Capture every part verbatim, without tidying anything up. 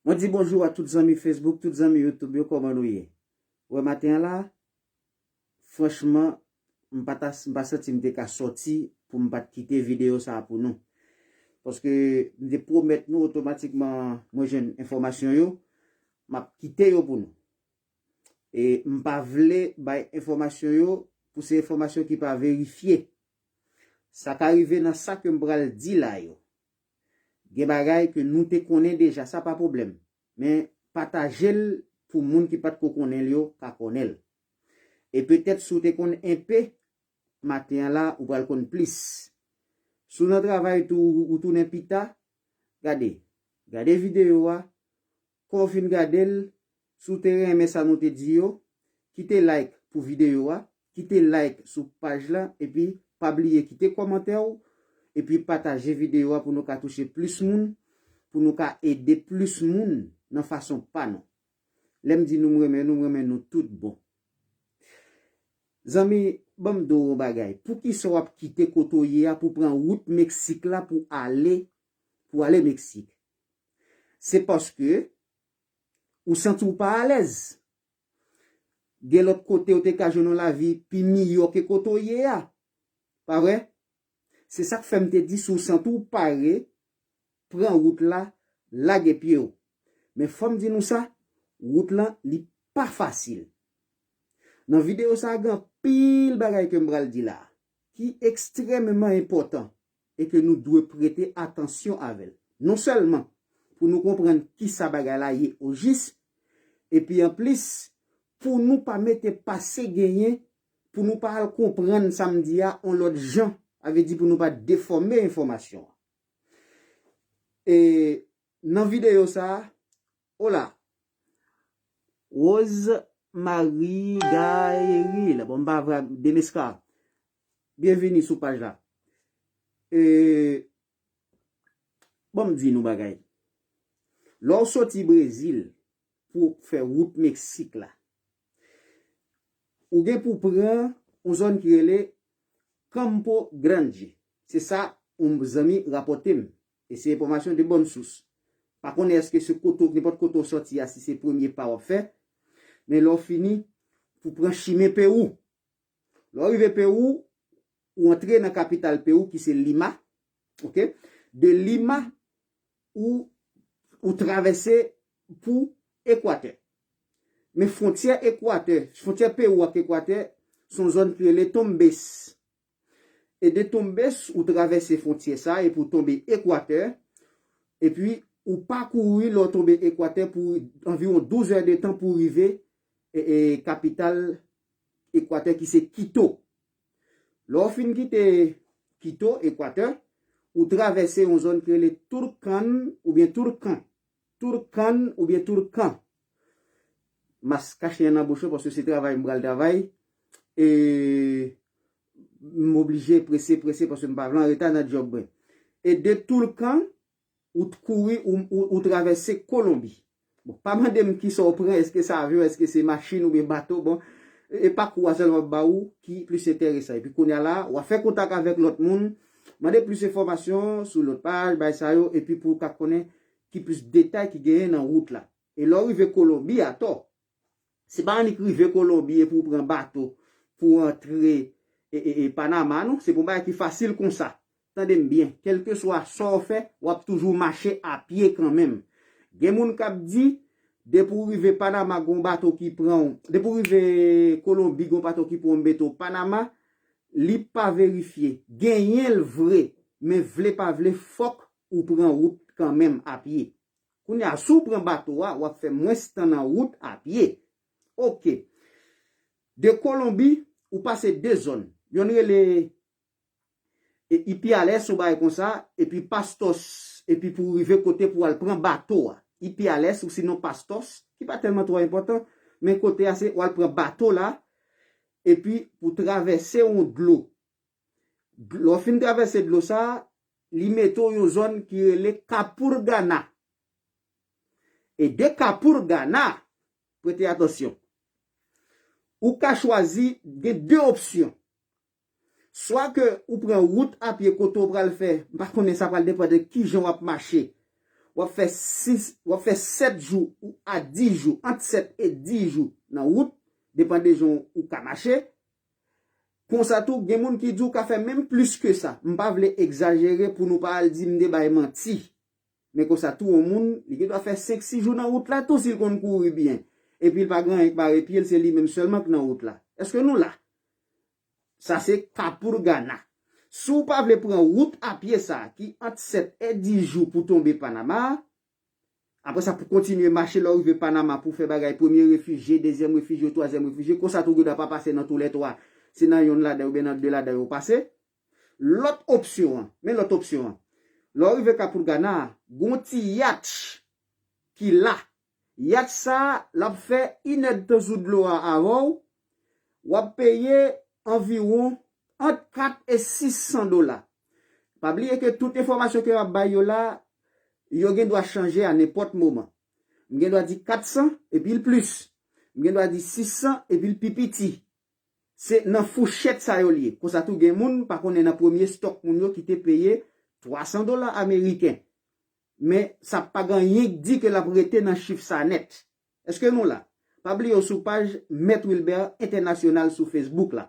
Mwen di bonjou a tout zanmi Facebook, tout zanmi YouTube yo, kòman nou ye? Wè maten an la, franchman, m pa ta, m pa santi m te ka sòti pou m pa t kite videyo sa a pou nou. Paske m te pwomèt nou otomatikman mwen jwenn enfòmasyon yo, m ap kite yo pou nou. E m pa vle bay enfòmasyon yo pou se enfòmasyon ki pa verifye. Sa ka rive nan sa ke m pral di la yo. Gen bagay ke nou te konnen deja, sa pa pwoblèm. Men pataje l pou moun ki pa t ko konnen l yo ka konnen l. E petèt si w te konn enpe, maten an la, ou pral konn plis. Si w nan travay tou, ou tounen pita, gade. Gade videyo a, Kon w fin gade l, si w te renmen sa nou te di yo, kite like pou videyo a, kite like sou paj la, epi pa bliye kite kòmantè w, epi pataje videyo a pou nou ka touche plis moun, pou nou ka ede plis moun nan fason pa nou. Lè m di nou m renmen nou, m renmen nou tout bon. Zanmi, ban m di w yon bagay. Poukisa w ap kite kote w ye a pou pran wout Meksik la pou ale, pou ale Meksik? Se paske ou santi w pa alèz. Gen lòt kote ou te ka jwenn yon lavi pi miyò ke kote w ye a. Pa vre? Se sa k fè m te di si w santi w pare, pran wout la, lage pye w. Men fò m di nou sa, wout lan li pa fasil. Nan videyo sa a gen anpil bagay ke m pral di la a, ki ekstrèmeman enpòtan e ke nou dwe prete atansyon avè l. Non sèlman pou nou konprann kisa bagay la ye ojis, epi anplis, pou nou pa mete pase genyen, pou nou pa al konprann sa m di a yon lòt jan, sa vle di pou nou pa defòme enfòmasyon an. E nan videyo sa a, Hola. Rose Marie Gaëril. Bon, m pa vre, Demescar. Byenvini sou paj la. E, bon, m di nou bagay. Lè w soti Brezil pou fè wout Meksik la, ou gen pou pran yon zòn ki rele Campo Grande. Se sa yon zanmi rapòte m. E se enfòmasyon de bòn sous. Pa konnen èske se kote, nenpòt kote w sòti a, si se premye pa w ap fè. Men lè w fini, pou pran chimen Pewou. Lè w rive Pewou, ou antre nan kapital Pewou ki se Lima. Oke? De Lima, ou, ou travèse pou Ekwatè. Men fwontyè Ekwatè, fwontyè Pewou ak Ekwatè, se yon zòn ki rele Tombes. E de Tombes, ou travèse fwontyè sa a epi w tonbe Ekwatè. Epi, ou pakouri lè w tonbe Ekwatè pou anviwon douz è de tan pou w rive e, e, kapital Ekwatè ki se Kito. Lè w fin kite Kito, Ekwatè, ou travèse yon zòn ki rele Turkan oubyen Turkan. Turkan oubyen Turkan. Mas kache nan bouch mwen paske se travay m pral travay. E m oblije prese, prese paske m pa vle anreta nan djòb mwen. E de Turkan, ou t kouri, ou, ou, ou travèse Kolonbi. Bon, pa mande m kisa w pran, èske se avyon, èske se machin oubyen bato, bon, e pa kou a sèlman m ap ba ou ki plis enteresan. Epi kounye a la, w ap fè kontak avèk lòt moun, mande plis enfòmasyon sou lòt paj, bay sa yo, epi pou w ka konnen ki plis detay ki genyen nan wout la. E lè w rive Kolonbi atò, se pa annik rive Kolonbi epi w pran bato pou w antre e, e, e Panama, non. Se pa yon bagay ki fasil konsa. Tande m byen, kèlkeswa sa w fè, w ap toujou mache a pye kanmenm. Gen moun k ap di, depi w rive Panama, gon bato ki pran w, depi w rive Kolonbi, gon bato ki pran w mete w Panama, li pa verifye. Genyen l vre, men vle pa vle, fòk ou pran wout kanmenm a pye. Kounye a, si w pran bato a, w ap fè mwens tan nan wout a pye. Oke. De Kolonbi, ou pase de zòn. Yonn rele e, Ipiales, yon bagay konsa, epi Pastos, epi pou w rive kote pou w al pran bato a. Ipiales, ou sinon Pastos, ki pa tèlman twò enpòtan, men kote a se, w al pran bato la, epi pou travèse yon dlo. Lè w fin travèse dlo sa a, li mete w yon zòn ki rele Kapurgana. E de Kapurgana, prete atansyon, ou ka chwazi, gen de opsyon. Swa ke ou pran wout a pye kote w pral fè, m pa konnen, sa pral depann de kijan w ap mache. w ap fè sis, w ap fè sèt jou ou a dis jou, ant sèt e dis jou nan wout, depann de jan ou ka mache. Konsa tou, gen moun ki di w ka fè menm plis ke sa. M pa vle egzajere pou nou pa al di m te bay manti. Men konsa tou, yon moun, li gendwa fè senk sis jou nan wout la tou si l konn kouri byen. Epi l pa gen anyen k mare pye l, se li menm sèlman k nan wout la. Èske nou la? Sa se Capurganá. Si w pa vle pran wout a pye sa a ki ant sèt e dis jou pou tonbe Panama a, apre sa pou kontinye mache lè w rive Panama pou fè bagay premye refijye, dezyèm refijye, twazyèm refijye, konsa tou gendwa pa pase nan toulètwa. Se nan yonn ladan yo oubyen nan de ladan yo pase. Lòt opsyon an, men lòt opsyon an. Lè w rive Capurganá a, gon ti yatch ki la. Yatch sa a, l ap fè inèdtan sou dlo a avè w. W ap peye anviwon ant kat e sis san dola. Pa bliye ke tout enfòmasyon ke m ap bay yo la, yo gendwa chanje a nenpòt moman. M gendwa di kat san epi l plis. M gendwa di sis san epi l pi piti. Se nan fouchèt sa yo l ye. Konsa tou gen moun pa konnen nan premye stòk moun yo ki te peye twa san dola ameriken. Men sa pa gen anyen k di ke l ap rete nan chif sa nèt. Èske nou la? Pa bliye w sou paj Mèt Wilbert Entènasyonal sou Facebook la.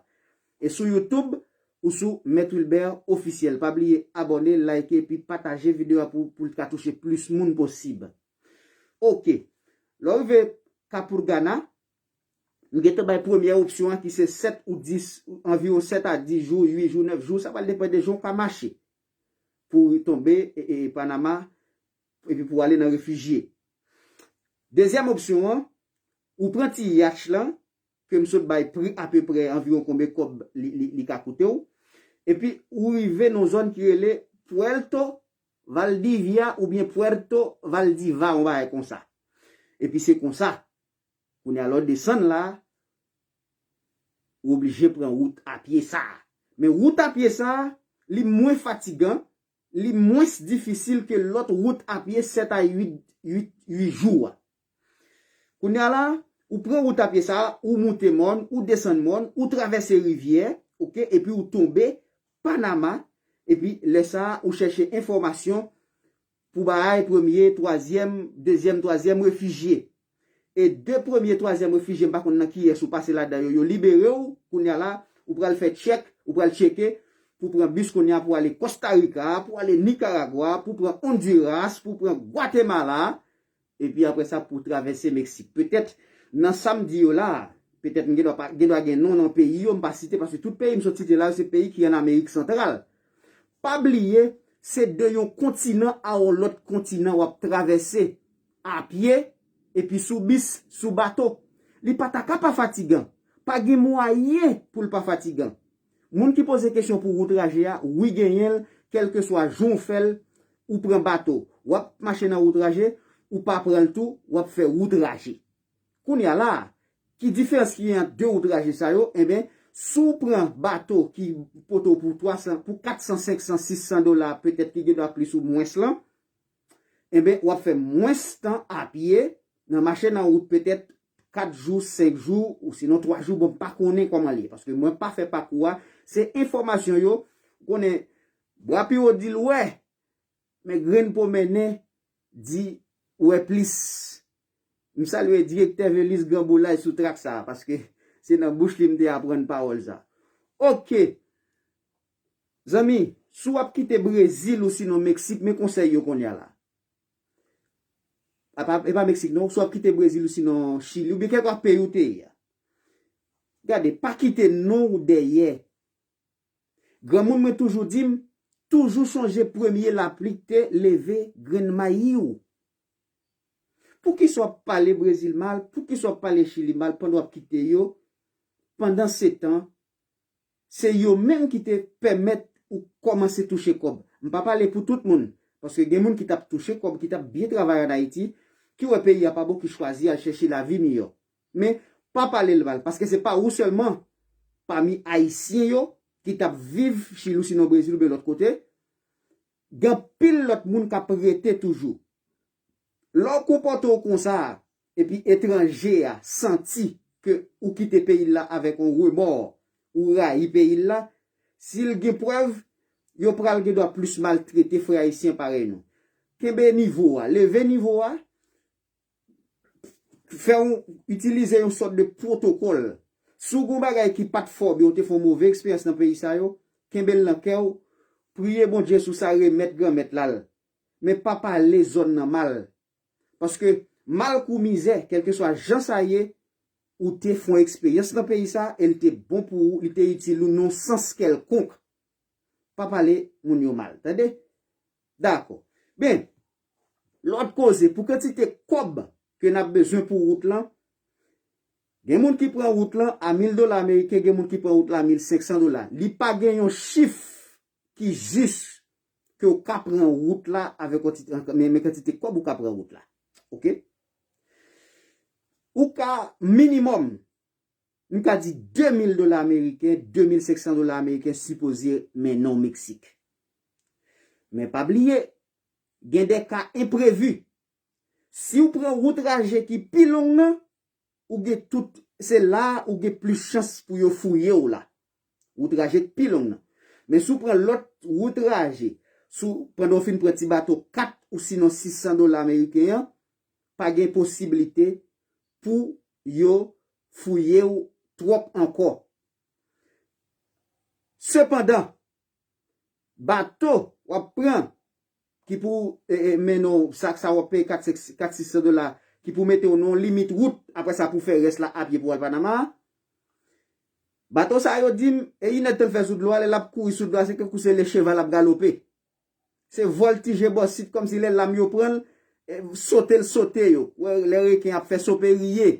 E sou YouTube, ou sou Mèt Wilbert Ofisyèl. Pa bliye abòne, like epi pataje videyo a pou, pou l ka touche plis moun posib. Oke. Lè w rive Capurganá, m gentan bay premyè opsyon an ki se sèt ou dis, anviwon sèt a dis jou, uit jou, nèf jou, sa pral depann de jan w ka mache pou w tonbe e, e, Panama, epi pou w ale nan refijye. Dezyèm opsyon an, ou pran ti yatch lan, ke m sot bay pri apeprè anviwon konbyen kòb li, li, li ka koute w, epi ou rive nan yon zòn ki rele Puerto Valdivia oubyen Puerto Valdiva, yon bagay konsa. Epi se konsa, kounye a lè w desann la, ou oblije pran wout a pye sa a. Men wout a pye sa a, li mwen fatigan, li mwens difisil ke lòt wout a pye sèt a uit, uit, uit jou a. Kounye a la, ou pran wout a pye sa a, ou moute mòn, ou desann mòn, ou travèse rivyè, oke, epi ou tonbe Panama, epi lè sa a, ou chèche enfòmasyon pou bay premye, twazyèm, dezyèm, twazyèm refijye. E de premye, twazyèm refijye, m pa konn nan kiyès ou pase ladan yo, yo libere w, kounye a la, ou pral fè tchèk, ou pral tcheke, pou pran bis kounye a pou ale Costa Rica, pou ale Nicaragua, pou pran Honduras, pou pran Guatemala, epi apre sa pou travèse Meksik. Petèt, nan sa m di yo la, petèt m gendwa pa, gendwa gen non nan peyi yo, m pa site, paske tout peyi m sot site la yo, se peyi ki an Amerik Santral. Pa bliye, se de yon kontinan a yon lòt kontinan w ap travèse a pye, epi sou bis, sou bato. Li pa ta ka pa fatigan. Pa gen mwayen pou l pa fatigan. Moun ki poze kesyon pou wout raje a, wi genyen l, kèlkeswa jan w fè l, ou pran bato. W ap mache nan wout raje, ou pa pran l tou, w ap fè wout raje. Kounye a la, ki diferans ki gen ant de wout raje sa yo? Enben, si w pran bato ki pote w pou twa san, pou kat san, senk san, sis san dola, petèt ki gendwa plis ou mwens lan, enben, w ap fè mwens tan a pye nan mache nan wout petèt kat jou, senk jou, ou sinon twa jou, bon, m pa konnen kòman l ye, paske mwen pa fè pakou a, se enfòmasyon yo, ou konnen, bra pi wo di l wè, men grenn po mennen di wè plis. M salye direktè Velis Granboulay sou trak sa a, paske se nan bouch li m te aprann pawòl sa. Oke. Zanmi, si w ap kite Brezil ou sinon Meksik, men konsèy yo kounye a la. Apa, e pa Meksik non, si w ap kite Brezil ou sinon Chili, oubyen kèlkeswa peyi w te ye a. Gade, pa kite non w dèyè. Granmoun mwen toujou di m, toujou sonje premye lapli k te leve grenn mayi w. Poukisa w ap pale Brezil mal? Poukisa w ap pale Chili mal pandan w ap kite yo? Pandansetan, se yo menm ki te pèmèt ou kòmanse touche kòb. M pa pale pou tout moun, paske gen moun ki t ap touche kòb, ki t ap byen travay ann Ayiti, ki wè peyi a pa bon, ki chwazi al chèche lavi miyò. Men, pa pale l mal, paske se pa ou sèlman, pami Ayisyen yo, ki t ap viv Chili ou sinon Brezil oubyen lòt kote, gen anpil lòt moun k ap rete toujou. Lè w konpòte w konsa a, epi etranje a santi ke ou kite peyi l la avèk yon remò, ou rayi peyi l la, si l gen prèv, yo pral gendwa plis maltrete frè ayisyen parèy nou. kenbe nivo a, leve nivo a, fè yon, itilize yon sòt de pwotokòl. Si w gen yon bagay ki pa t fè w byen, ou te fè yon move eksperyans nan peyi sa yo, kenbe l nan kè w, priye Bondye sou sa, remèt Granmèt la l. Men pa pale zòn nan mal. Paske mal kou mizè, kèlkeswa jan sa ye, ou te fè yon eksperyans nan peyi sa, e l te bon pou ou, li te itil ou nan yon sans kèlkonk. Pa pale moun yo mal, tande? Dakò. Ben, lòt koze, pou kantite kòb ke n ap bezwen pou wout lan, gen moun ki pran wout lan a mil dola ameriken, gen moun ki pran wout lan a mil senk san dola. Li pa gen yon chif ki jis ke w ka pran wout la avèk yon ti, men, men kantite kòb ou ka pran wout la. Oke? Ou ka minimòm, m ka di de mil dola ameriken, de mil senk san dola ameriken sipoze mennen w Meksik. Men pa bliye, gen de ka enprevi. Si w pran wout raje ki pi long nan, ou gen tout, se la ou gen plis chans pou yo fouye w la. Wout raje k pi long nan. Men si w pran lòt wout raje, si w, pandan w fin pran ti bato kat ou sinon sis san dola ameriken an, pa gen posiblite pou yo fouye w twòp ankò. Sepandan, bato w ap pran ki pou e, e, mennen w sa, sa w ap peye kat, sis san dola, ki pou mete w nan yon limit wout, apre sa pou fè rès la apye pou w al Panama a. Bato sa yo di m, e inèd tan l fè sou dlo a, lè l ap kouri sou dlo a, se tankou se lè cheval ap galope. Se vòltije bòsit kòmsi lè lam yo pran l, e, sote l sote yo. Wè, lè reken ap fè soperiye.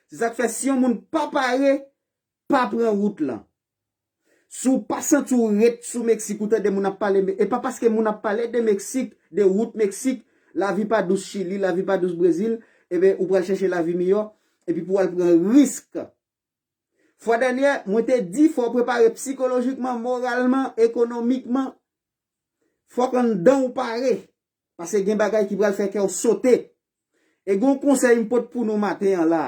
Se sa k fè si yon moun pa pare, pa pran wout lan. Si w pa santi w ret sou Meksik, ou tande moun ap pale, e pa paske moun ap pale de Meksik, de wout Meksik, lavi pa dous Chili, lavi pa dous Brezil, ebyen, ou pral chèche lavi miyò, epi pou w al pran risk. Fwa dènyè, mwen te di, fò w prepare psikolojikman, moralman, ekonomikman. Fòk anndan w pare. Paske gen bagay ki pral fè kè w sote. E gen yon konsèy m pot pou nou maten an la.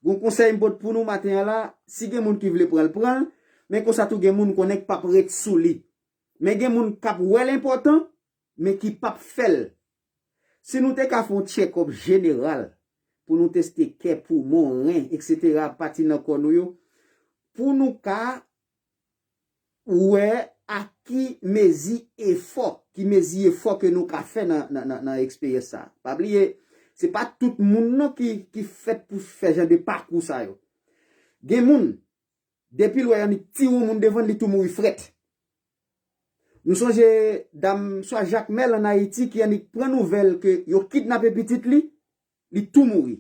Gen yon konsèy m pot pou nou maten an la. Si gen moun ki vle pran l, pran l. Men konsa tou gen moun konnen k p ap ret sou li. Men gen moun k ap wè l enpòtan, men ki p ap fè l. Si nou te ka fè yon tchèkòp jeneral pou nou teste kè, poumon, ren, etsetera, pati nan kò nou yo, pou nou ka wè a ki mezi efò, ki mezi efò ke nou ka fè nan, nan, nan, nan eksperyans sa. Pa bliye, se pa tout moun non ki, ki fèt pou fè jan de pakou sa yo. Gen moun, depi l wè yon nèg tire yon moun devan l, li tou mouri frèt. Nou sonje dam swa Jakmèl ann Ayiti ki annik pran nouvèl ke yo kidnape pitit li, li tou mouri.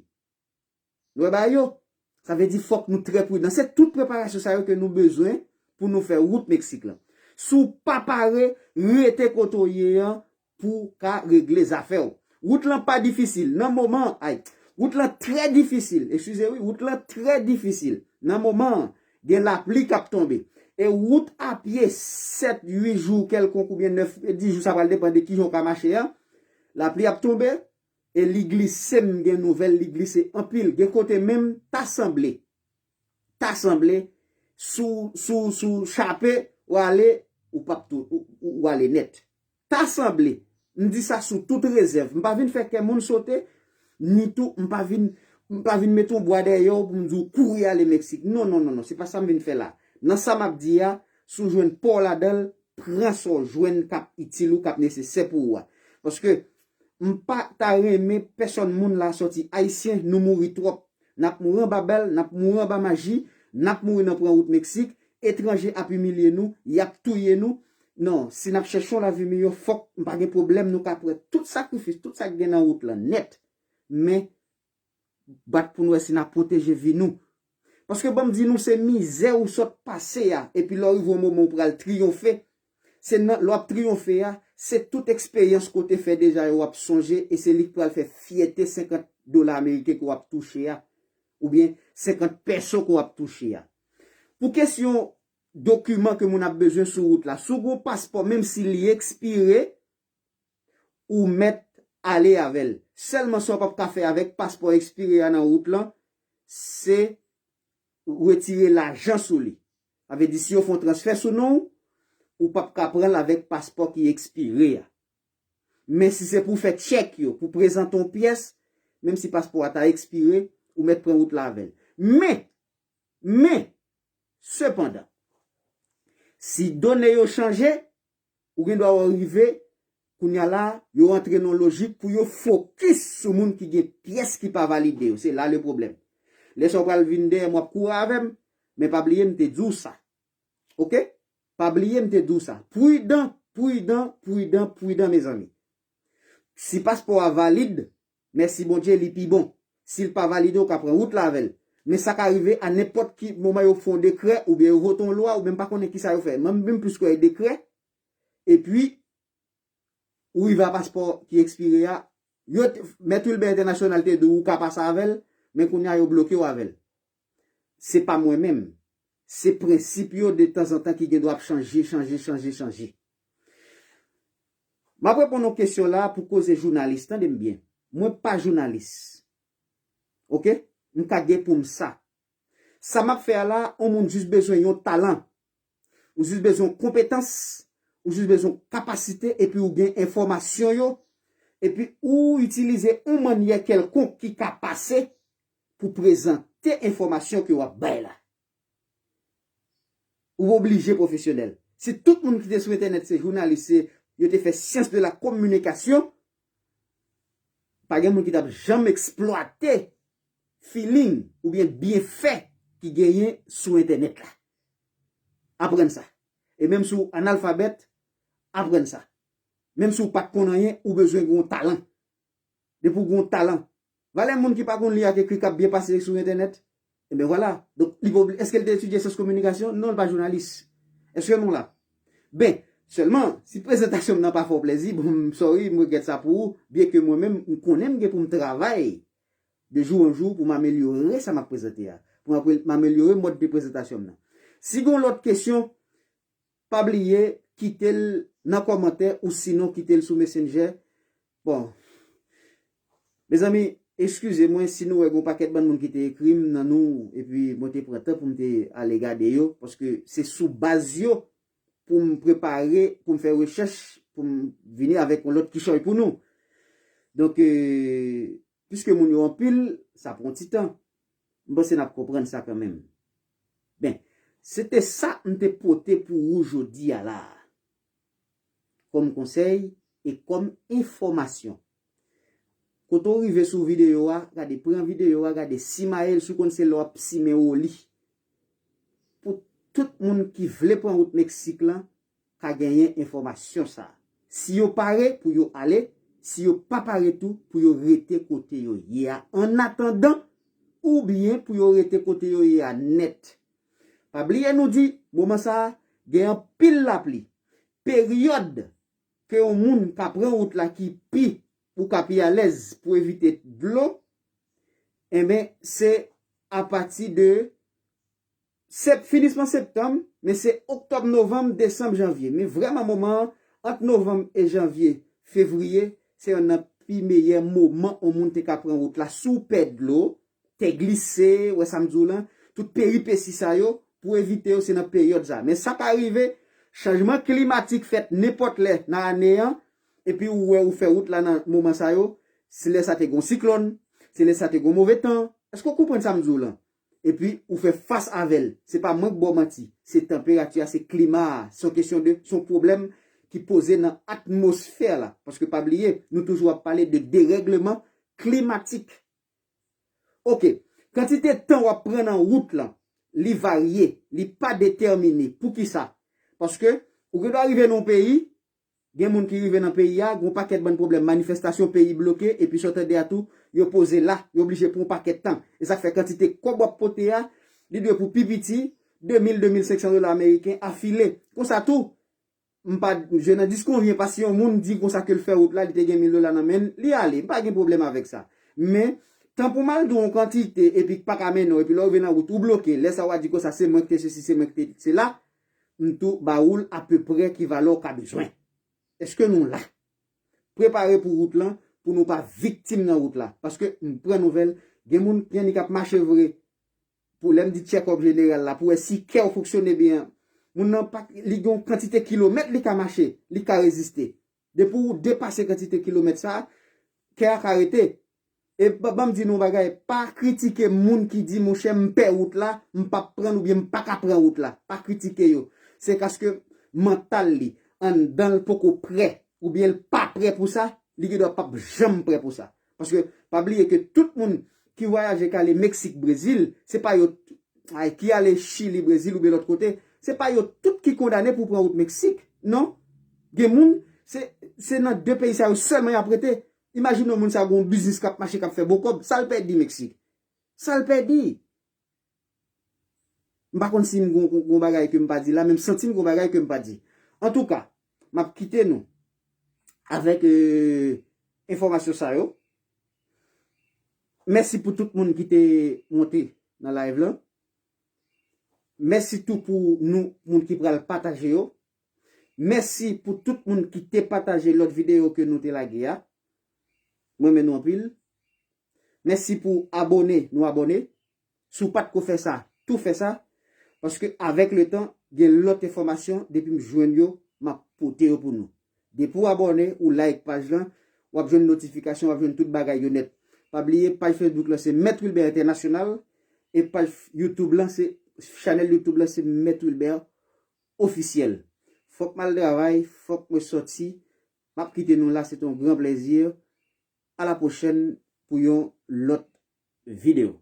Nou wè bagay yo? Sa vle di fòk nou trè pridan. Se tout preparasyon sa yo ke nou bezwen pou nou fè wout Meksik lan. Si w pa pare, rete kote w ye an pou w ka regle zafè w. Wout lan pa difisil. Nan moman, ay, wout lan trè difisil. Eskize wi, wout lan trè difisil. Nan moman an, gen lapli k ap tonbe. E wout a pye sèt, uit jou kèlkonk oubyen nèf, dis jou, sa pral depann de kijan w ka mache an. Lapli ap tonbe, e li glise, m gen nouvèl, li glise anpil. Gen kote menm, ta sanble, ta sanble, si w, si w, si w chape, w ale, ou p ap tou, ou, ou, ou ale nèt. Ta sanble, m di sa sou tout rezèv. M pa vin fè kè moun sote, ni tou, m pa vin, m pa vin met yon bwa dèyè w pou m di w kouri ale Meksik. Non, non, non, non, se pa sa m vin fè la. Nan sa m ap di a, si w jwenn pa w ladan l, pran sa w jwenn k ap itil ou, k ap nesesè pou ou a. Paske m pa ta renmen pèsòn moun la sòti ayisyen, nou mouri twòp. N ap mouri anba bal, n ap mouri anba maji, n ap mouri nan pran wout Meksik, etranje ap imilye nou, y ap touye nou. Non, si n ap chèche yon lavi miyò, fòk, m pa gen pwoblèm, nou ka pran tout sakrifis, tout sa k gen nan wout lan nèt. Men, bat pou n wè si n ap pwoteje vi nou. Paske ban m di nou, se mizè ou sot pase a, epi lè w rive yon moman ou pral triyonfe. Se nan, lè w ap triyonfe a, se tout eksperyans ke w te fè deja yo w ap sonje, e se li k pral fè fyète senkant dola ameriken ke w ap touche a, oubyen senkant peso ke w ap touche a. Pou kesyon dokiman ke moun ap bezwen sou wout la, si w gen yon paspò, menm si li ekspire, ou mèt ale avè l. Sèlman sa w p ap ka fè avèk paspò ekspire a nan wout lan, se retire lajan sou li. Sa vle di, si yo fè yon transfè sou non w, ou p ap ka pran l avèk paspò ki ekspire a. Men si se pou fè tchèk yo, pou prezante yon pyès, menm si paspò a ta ekspire, ou mèt pran wout la avè l. Men, men, sepandan, si done yo chanje, ou gen dwa wè rive, kounye a la, yo antre nan lojik pou yo fokis sou moun ki gen pyès ki pa valide yo. Se la le pwoblèm. Lè sa w pral vin dèyè m, w ap kouri avè m, men pa bliye m te di w sa. Oke? Pa bliye m te di w sa. Pridan, pridan, pridan, pridan, mezanmi. Si paspò a valid, mèsi Bondye, li pi bon. Si l pa valide, ou ka pran wout la avè l. Men sa ka rive a nenpòt ki moman yo fè yon dekrè, oubyen yo vote yon lwa, oubyen m pa konnen kisa yo fè. Mwen menm plis kwè e dekrè, epi ou rive a paspò ki ekspire a, yo t- Mèt Wilbè Entènasyonal te di w ou ka pase avè l, men kounye a yo bloke w avè l. Se pa mwen menm. Se prensip yo de tanzantan ki gen dwa ap chanje, chanje, chanje, chanje. M ap reponn yon kesyon la pou koze jounalis, tande m byen. Mwen pa jounalis. Oke? M ka gen pou m sa. Sa m ap fè a la, yon moun jis bezwen yon talan. Ou jis bezwen konpetans, ou jis bezwen kapasite, epi ou gen enfòmasyon yo, epi ou itilize yon mannyè kèlkonk ki ka pase pou prezante enfòmasyon ke w ap bay la. Ou oblije pwofesyonèl. Si tout moun ki te sou entènèt se jounalis, se yo te fè syans de la kominikasyon, pa gen moun ki t ap janm eksplwate feeling oubyen byenfè ki genyen sou entènèt la. Aprann sa. E menm si w analfabèt, aprann sa. Menm si w pa t konn anyen, ou bezwen gen yon talan. Depi w gen yon talan. Valè moun ki pa konn li ak ekri k ap byen pase sou entènèt. Ebyen vwala. Donk, li pa obli- èske l te etidye syans kominikasyon? Non, li pa jounalis. Èske nou la? Ben, sèlman, si prezantasyon m nan pa fè w plèzi, bon, m sorry, m regrèt sa pou ou, byen ke mwen menm, m konnen m gen pou m travay de jou an jou pou m amelyore sa m ap prezante a, pou m apre- m amelyore mòd de prezantasyon m nan. Si gen yon lòt kesyon, pa bliye kite l nan kòmantè ou sinon kite l sou Messenger. Bon, mezanmi, eskize mwen si nou wè gen yon pakèt bann moun ki te ekri m nan nou, epi mwen te pran tan pou m te ale gade yo, paske se sou baz yo pou m prepare, pou m fè rechèch, pou m vini avèk yon lòt kichòy pou nou. Donk, e, piske moun yo anpil, sa pran ti tan. M panse n ap konprann sa kanmenm. Ben, se te sa m te pote pou ou jodi a la a. Kòm konsèy e kòm enfòmasyon. Kote w rive sou videyo a, gade, pran videyo a, gade, simaye l, si w konn se lè w ap simen w li. Pou tout moun ki vle pran wout Meksik lan, ka genyen enfòmasyon sa a. Si yo pare pou yo ale, si yo pa pare tou pou yo rete kote yo ye a, annatandan, oubyen pou yo rete kote yo ye a nèt. Pa bliye nou di, moman sa a, gen anpil lapli. Peryòd ke yon moun ka pran wout la ki pi, ou ka pi alèz pou evite dlo, enben, se apati de sep- finisman septanm, men se oktòb, novanm, desanm, janvye. Men vrèman moman an, ant novanm e janvye, fevriye, se yonn nan pi meyè moman yon moun te ka pran wout la. Si w pè dlo, tè glise, wè sa m di w lan, tout peripesi sa yo, pou evite yo, se nan peryòd sa. Men sa ka rive, chanjman klimatik fèt nenpòt lè nan ane an, epi ou wè ou fè wout la nan moman sa yo, se lè sa te gon siklòn, se lè sa te gon move tan. Èske w konprann sa m di w lan? Epi ou fè fas avè l. Se pa mwen k ba w manti. Se tanperati a, se klima a. Se yon kesyon de, se yon pwoblèm ki poze nan atmosfè la. Paske pa bliye, nou toujou ap pale de derègleman klimatik. Oke, kantite tan w ap pran nan wout lan, li varye, li pa detèmine. Poukisa? Paske ou gen dwa rive nan yon peyi, gen moun ki rive nan peyi a, gen yon pakèt bann pwoblèm, manifestasyon, peyi bloke, epi sa w tande a tou, yo poze la, yo oblije pran yon pakèt tan. E sa k fè kantite kòb w ap pote a, li dwe pou pi piti, de mil, de mil senk san dola ameriken afile. Konsa tou, m pa, je n'en dis konvyen pa si yon moun di konsa ke l fè wout la, li te gen mil dola nan men l, li ale, m pa gen pwoblèm avèk sa. Men, tan pou m al di w yon kantite, epi k pa ka mennen w, epi lè w rive nan wout, ou bloke, lè sa w a di konsa, se mwen ki te sesi, se mwen ki te sela, m tou ba ou l apeprè ki valè w ka bezwen. Èske nou la? Prepare pou wout lan, pou nou pa viktim nan wout la. Paske m pran nouvèl, gen moun, gen nèg k ap mache vre. Pou lè m di tchèkòp jeneral la, pou wè si kè w fonksyone byen. Moun nan pa, li gen yon kantite kilomèt li ka mache, li ka reziste. Depi ou depase kantite kilomèt sa, kè a ka rete. E ban m di nou yon bagay, pa kritike moun ki di, monchè, m pè wout la, m p ap pran l oubyen m pa ka pran wout la. Pa kritike yo. Se paske mantal li, anndan l poko prè, oubyen l pa prè pou sa, li gendwa p ap janm prè pou sa. Paske pa bliye ke tout moun ki vwayaje k ale Meksik, Brezil, se pa yo, ay, ki ale Chili, Brezil oubyen lòt kote, se pa yo tout ki kondane pou pran wout Meksik, non. Gen moun, se, se nan de peyi sa yo sèlman y ap rete. Imajine yon moun sa gen yon biznis k ap mache, k ap fè bon kòb, sa l pèdi Meksik? Sa l pèdi? M pa konn si m gon, gon, gon bagay ke m pa di la, men m santi m gon bagay ke m pa di. Antouka, m ap kite nou avèk, euh, enfòmasyon sa yo. Mèsi pou tout moun ki te monte nan live lan. Mèsi tou pou nou, moun ki pral pataje yo. Mèsi pou tout moun ki te pataje lòt videyo ke nou te lage a. M renmen nou anpil. Mèsi pou abòne, nou abòne. Si w pa t ko fè sa, tou fè sa. Paske avèk letan, gen lòt enfòmasyon, depi m jwenn yo, m ap pote yo pou nou. Depi w abòne, ou like paj lan, w ap jwenn notifikasyon, w ap jwenn tout bagay yo nèt. Pa bliye, paj Facebook lan se Mèt Wilbert Entènasyonal, e paj YouTube lan se, chanèl YouTube lan se Mèt Wilbert Ofisyèl. Fòk m al travay, fòk mwen sòti. M ap kite nou la, se te yon gran plèzi. A la pwochèn pou yon lòt videyo.